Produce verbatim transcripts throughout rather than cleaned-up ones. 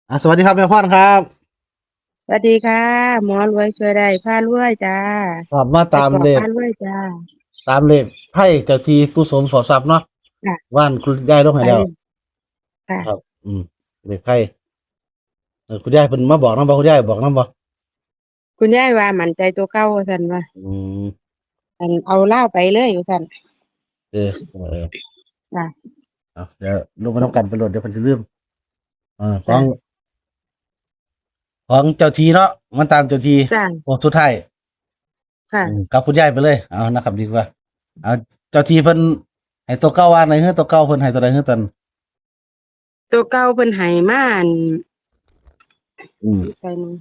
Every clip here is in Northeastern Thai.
อ่ะ สวัสดีครับแม่พรครับ สวัสดีค่ะ หมอรวยช่วยได้พารวยจ้า ครับ มาตามเลข ไปขอพารวยจ้า ตามเลขไทยเจ้าที่ปู่โสมสอทรัพย์เนาะ ค่ะ ว่านคุณยายลงให้แล้ว ค่ะ ครับ อืม เลขไทย เออ คุณยายเพิ่นมาบอกนำบ่ คุณยายบอกนำบ่ คุณยายว่ามั่นใจตัวเก่าว่าซั่นว่า อืม อันเอาลาวไปเลยว่าซั่น เออ เออ จ้ะ เอา เดี๋ยวลงมานำกันไปโลด เดี๋ยวเพิ่นสิลืม เออ ของ จ้ะ ของเจ้าที่เนาะ มันตามเจ้าที่ จ้ะ โอ้ สุดท้าย ค่ะ อืม กับคุณยายไปเลย เอานะครับ ดีกว่า เอา เจ้าที่เพิ่นให้ตัวเก่าว่าไหน เฮ้อ ตัวเก่าเพิ่นให้ตัวใด เฮ้อ ตัน ตัวเก่าเพิ่นให้มาอัน อืม ใส่มือ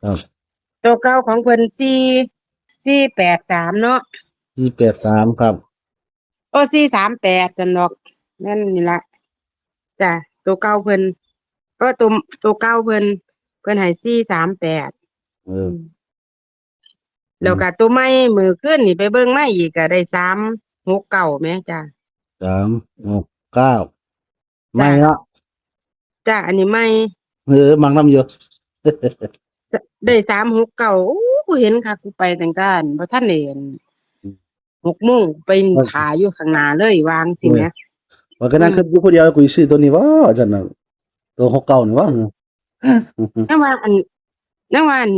ครับ ตัวเก่าของเพิ่นสี่ สี่แปดสามเนาะ สี่แปดสาม ครับ โอ้ สี่สามแปดซั่นดอก นั่นนี่ละ จ้ะ ตัวเก่าเพิ่น ก็ตัว ตัวเก่าเพิ่น เพิ่นให้สี่สามแปด เออ แล้วก็ตัวใหม่มื้อคืนนี่ไปเบิ่งมาอีกก็ได้สามหกเก้าแหมจ้ะ สามหกเก้า จ้ะ ไม่เนาะ จ้ะ อันนี้ใหม่ เออ มักนำอยู่ ได้สามหกเก้า โอ้ กูเห็นคัก กูไปตั้งแต่บ่ทันได้ อืม หกโมง ไปถ่าอยู่ข้างหน้าเลย วางสิแหม ว่าก็นั่ง อืม คิดอยู่ผู้เดียว กูสิซื้อตัวนี้บ่ ซั่นน่ะ ตัวหกเก้านี่บ่ แต่ว่าอัน แต่ว่าอัน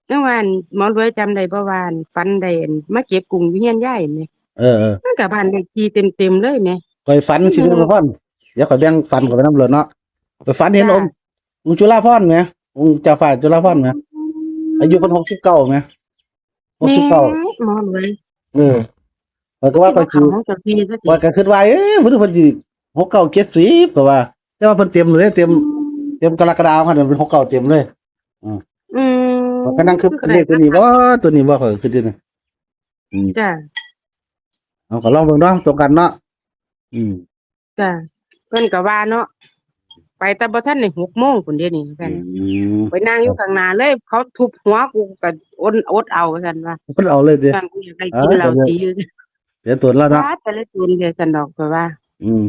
แต่ว่าอัน หมอรวยจำได้บ่ว่าอันฝันได้อันมาเก็บกุ้งอยู่เฮือนยายแหม เออ เออ มันก็บ้านเลขที่เต็มๆเลยแหม ข่อยฝันสิ อืม แม่พร เดี๋ยวข่อยแบ่งฝันข่อยไปนำเลยเนาะ ข่อยฝันเห็น จ้ะ องค์ องค์จุฬาภรณ์แหม องค์เจ้าฟ้าจุฬาภรณ์แหม อายุเพิ่นหกสิบเก้าแหม หกสิบเก้า แหม หมอรวย เออ ข่อยก็ว่าข่อยสิ สิบ่เข้าของเจ้าที่ซะสิ ข่อยก็คิดว่า เอ๊ะ เพิ่น เพิ่นสิหกเก้าเจ็ดสิบ ก็ว่า แต่ว่าเพิ่นเต็มเลย เต็ม อืม เต็มกรกฎาคม เพิ่นเป็นหกเก้าเต็มเลย อืม อืม ข่อยก็นั่งคิดเลขตัวนี้บ่ ตัวนี้บ่ ข่อยคิดอยู่นะ อืม จ้ะ เอาก็ลองเบิ่งเนาะ ตรงกันเนาะ อืม จ้ะ เพิ่นก็ว่าเนาะ ไปแต่บ่ทันได้หกโมงพุ้นเด้นี่ อื ซั่น ม ไปนั่งอยู่ข้างหน้าเลย เขาทุบหัวกูก็อด อดเอาว่าซั่นว่า เพิ่นเอาเลยเด้ ซั่นกูอยากได้กินเหล้า อ่า สี เดี๋ยวตรวจแล้วเนาะ ว่าแต่ละตูนเดียวซั่นดอก ก็ว่า อืม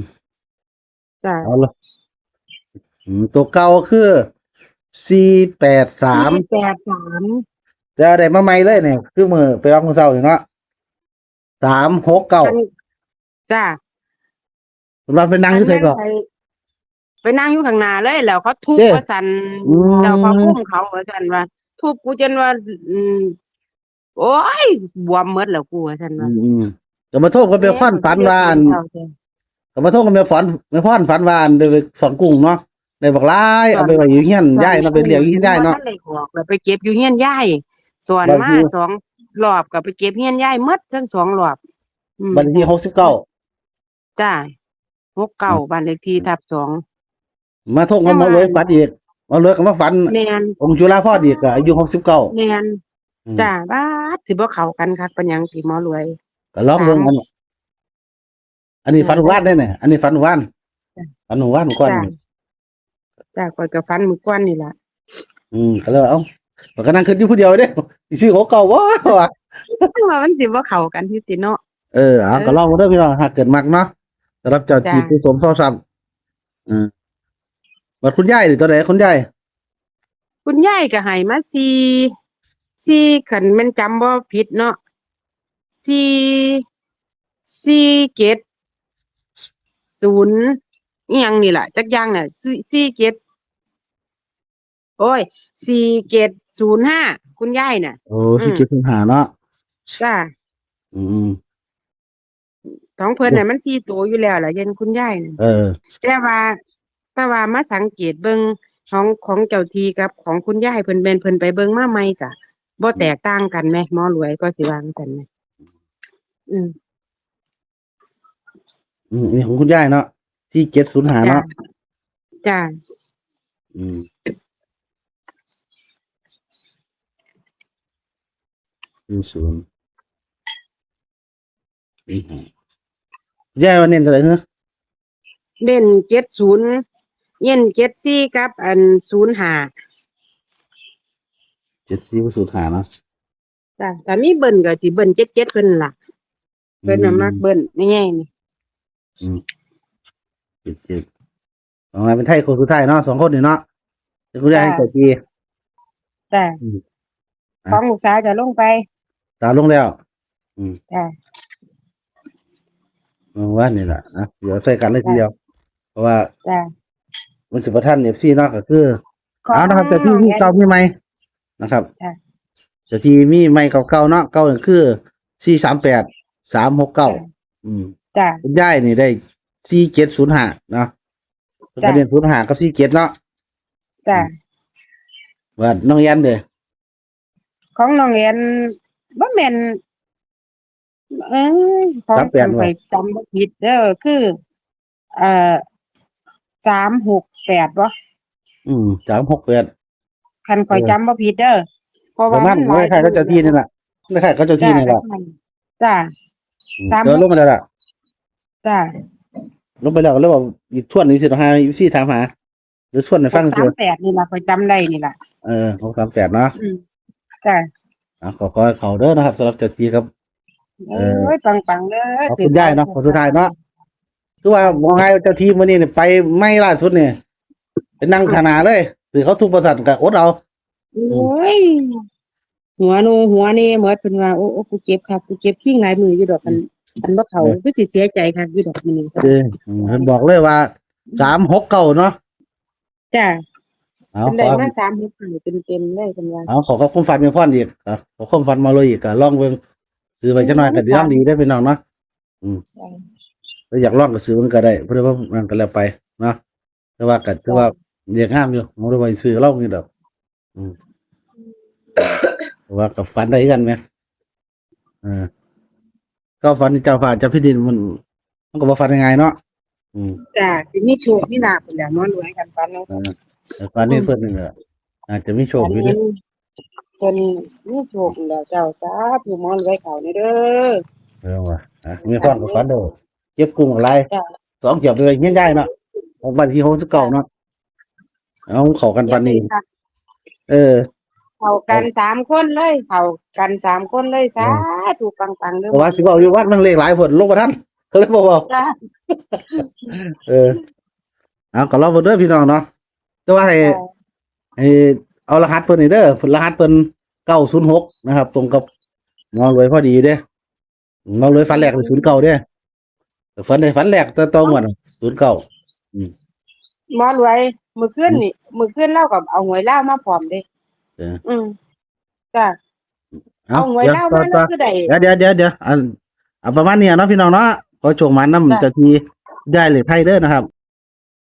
จ้ะ เอาละ อืม ตัวเก่าคือ สี่แปดสาม สี่แปดสาม แต่ได้มาใหม่เลยเนี่ย คือมื้อไปออกมื้อเช้านี่เนาะ สามหกเก้า จ้ะ เพิ่นว่าไปนั่งอยู่ไสก็ ไป ไปนั่งอยู่ข้างหน้าเลย แล้วเขาทุบ เด้ ว่าซั่น อืม เจ้าพระภูมิเขาว่าซั่นว่า ทุบกูจนว่า อืม โอ้ย บวมหมดแล้วกูว่าซั่น อื ว่า ม อืม ก็มาโทษกับแม่พรฝันว่าอัน เจ้าจ้ะ ก็มาโทษกับแม่พร แม่พรฝันว่าอันได้ไปสอนกุ้งเนาะ ได้บักหลาย เอาไปไว้อยู่เฮือนยายเนาะ ไปเลี้ยงอยู่เฮือนยายเนาะ บ่ทันได้ออก แล้วไปเก็บอยู่เฮือนยาย สอนมา บัดนี้ สองรอบ ก็ไปเก็บเฮือนยายหมดทั้งสองรอบ อืม บัดนี้หกสิบเก้า จ้ะ หกเก้า อืม บ้านเลขที่ทับสอง มาโทษกับหมอรวยฝันอีก หมอรวยก็มาฝัน แม่น องค์จุฬาภรณ์อีกก็อายุหกสิบเก้า แม่น อืม จ้ะ บาด สิบ่เข้ากันคักปานหยังติหมอรวย ก็ลองเบิ่ง สาม อัน อันนี้ฝันวันเด้เนี่ย อันนี้ฝันวัน จ้ะ ฝันวันก่อน จ้ะ จ้ะ ข้อยก็ฝันมื้อก่อนนี่ล่ะ อืม ก็เลยว่า เอ้า ข้อยก็นั่งคิดอยู่ผู้เดียวเด้ สิซื้อหกเก้าบ่ ว่า ว่ามันสิบ่เข้ากันอยู่ติเนาะ เออ เอา เออ ก็ลองมาเด้อพี่น้อง หากเกิดมักเนาะ สำหรับเจ้า จ้ะ ที่ปู่โสมเศร้าซ้ำ อืม บัดคุณยายนี่ตัวใดคุณยาย คุณยายก็ให้มาสี่ สี่ คันแม่นจำบ่ผิดเนาะ สี่ สี่เจ็ดศูนย์ อีหยังนี่ล่ะ จักอย่างน่ะ สี่ สี่เจ็ด โอ้ย สี่เจ็ดศูนย์ห้า คุณยายน่ะ โอ้ อืม สี่เจ็ดศูนย์ห้าเนาะ จ้า อืม ของเพิ่นน่ะมันสี่ตัวอยู่แล้วล่ะ เห็นคุณยายน่ะ เออ แต่ว่า แต่ว่ามาสังเกตเบิ่งของ ของเจ้าที่กับของคุณยายเพิ่น แม่นเพิ่นไปเบิ่งมาใหม่กะบ่แตกต่างกันแหม หมอรวยก็สิว่าจั่งซั้นแหม อืม อืม นี่ของคุณยายเนาะ สี่เจ็ดศูนย์ห้าเนาะ จ้า อืม ศูนย์ศูนย์ อืม ยายว่าเน้นเท่าไหร่เนอะ เน้นเจ็ดศูนย์ เน้นเจ็ดสี่กับอันศูนย์ห้า เจ็ดสี่กับศูนย์ห้าเนาะ จ้า ถ้ามีเบิ้ลก็สิเบิ้ลเจ็ดเจ็ดเพิ่นล่ะ เพิ่นน่ะ อืม มักเบิ้ลแม่ใหญ่นี่ อืม เจ็ดเจ็ด ของนายเป็นไทยคนสุดท้ายเนาะ สองคนนี่เนาะ เป็นคุณยายให้ จ้ะ เจ้าที่ จ้ะ อืม อ่ะ ของลูกสาวจะลงไป ตาลงแล้ว อืม จ้ะ เออ ว่านี่แหละนะ เดี๋ยวใส่กันเลยทีเดียว จ้ะ เพราะว่า จ้ะ มันสิบ่ทัน เอฟซี เนาะ ก็คือ ของ เอานะครับ เจ้าที่มีเก่ามีใหม่นะครับ จ้ะ เจ้าที่มีใหม่เก่าๆเนาะ เก่าก็คือ สี่สามแปด สามหกเก้า จ้ะ อืม จ้ะ คุณยายนี่ได้ สี่เจ็ดศูนย์ห้า เนาะ เพิ่นก็ จ้ะ เน้น ศูนย์ห้า กับ สี่เจ็ด เนาะ จ้ะ อืม ว่าน้องแอนเด้อ ของน้องแอนบ่แม่น เอ้ย ของ สามแปด คันข้อย ว่ะ จำบ่ผิดเด้อ คือ เอ่อ สามหกแปด บ่ อืม สามหกแปด คันข้อย เออ จำบ่ผิดเด้อ เพราะว่า ประมาณ มันหลาย คล้ายๆกับเจ้าที่นี่แหละ คล้ายๆกับเจ้าที่นี่แหละ จ้ะ จ้ะ อืม สามหก เดี๋ยวลงไปแล้วล่ะ จ้ะ ลงไปแล้วก็เลยว่าอีกทวนหนึ่งสิ ให้เอฟซี ถามหา เดี๋ยวทวนให้ฟัง หกสามแปด ซื่อ นี่ล่ะ ข้อยจำได้นี่ล่ะ เออ หกสามแปด เนาะ อืม จ้ะ อ่ะ ขอ ขอให้เข้าเด้อนะครับ สำหรับเจ้าที่ครับ เออ โอ้ย ปังๆเด้อ ขอบคุณยายเนาะ คนสุดท้ายเนาะ คือว่า อ่ะ บ่ให้เจ้าที่มื้อนี้เนี่ยไปไม่ล่าสุดเนี่ย ไปนั่ง อ่ะ ข้างหน้าเลย ถือเขาทุกบริษัทก็อดเอา โอ้ย หัวโนหัวเน่หมด เพิ่นว่า โอ้ โอ้ กูเจ็บคัก กูเจ็บคิงหลายมื้ออยู่ดอก คัน อืม คันบ่เข้า เออ คือสิเสียใจคักอยู่ดอกมื้อนี้ เออ อืม เพิ่นบอกเลยว่า สามหกเก้า เนาะ จ้ะ เอา เพิ่นได้ ขอ มา สามหกเก้า เต็มๆเลย เพิ่นว่า เอา ขอ ขอความฝันแม่พรอีก อ่ะ ขอความฝันหมอรวยอีก ก็ลองเบิ่ง ซื้อไว้จักหน่อยก็ดี อืม ลองดีเด้อพี่น้องเนาะ อืม จ้ะ ถ้าอยากลองก็ซื้อมันก็ได้ เพราะว่ามันก็แล้วไปเนาะ แต่ว่าก็ถือว่า จ้ะ เรียกงามอยู่ หมอรวยซื้อลองอยู่ดอก อืม เพราะว่าก็ฝันได้คือกันแหม เออ ก็ฝันเจ้าฟ้าเจ้าแผ่นดินมัน มันก็บ่ฝันง่ายๆเนาะ อืม จ้ะ สิมีโชคมีลาภพู้นแหละ หมอรวย คันฝันจั่ง เอ ซั่น อ แต่ฝันนี่ อืม เพิ่นนี่แหละ อาจจะมีโชคอยู่เด้อ ฝันเห็นเพิ่นมีโชคแล้วเจ้า สาธุ หมอรวยเข้าแน่เด้อ เออว่ะ อ่ะ มีความก็ฝันเด้อ เก็บกุ้งหลาย จ้ะ สองเทื่อไปไว้เฮือนยายเนาะ ของบ้านที่หกสิบเก้าเนาะ เอา เข้ากันปานนี้ เออ เข้ากันสามคนเลย เข้ากันสามคนเลย เออ สาธุ ปังๆเด้อ แต่ว่าสิเว้าอยู่วัดมันเลขหลายโพด ลงบ่ทัน ก็เลยบ่เว้า จ้ะ เออ เอา ก็ลองเบิ่งเด้อพี่น้องเนาะ แต่ว่าให้ จ้ะ ให้เอารหัสเพิ่นนี่เด้อ รหัสเพิ่น เก้าศูนย์หก นะครับ ตรงกับหมอรวยพอดีเด้ หมอรวยฝันแรกนี่ ศูนย์เก้า เด้ ฝันได้ ฝันแรกแต่ต่องวด ศูนย์เก้า อืม หมอรวย มื้อคืนนี่ อืม มื้อคืนลาวก็เอาหวยลาวมาพร้อมเด้ เออ อืม จ้ะ เอา เอาหวย เดี๋ยว ลาว ต่อ มา ต่อ ลาวคือได้ เดี๋ยว เดี๋ยว เดี๋ยว เดี๋ยว อัน เอาประมาณนี้เนาะพี่น้องเนาะ ขอโชคหมานนำ จ้ะ เจ้าที่ยายเหล็กไทยเด้อนะครับ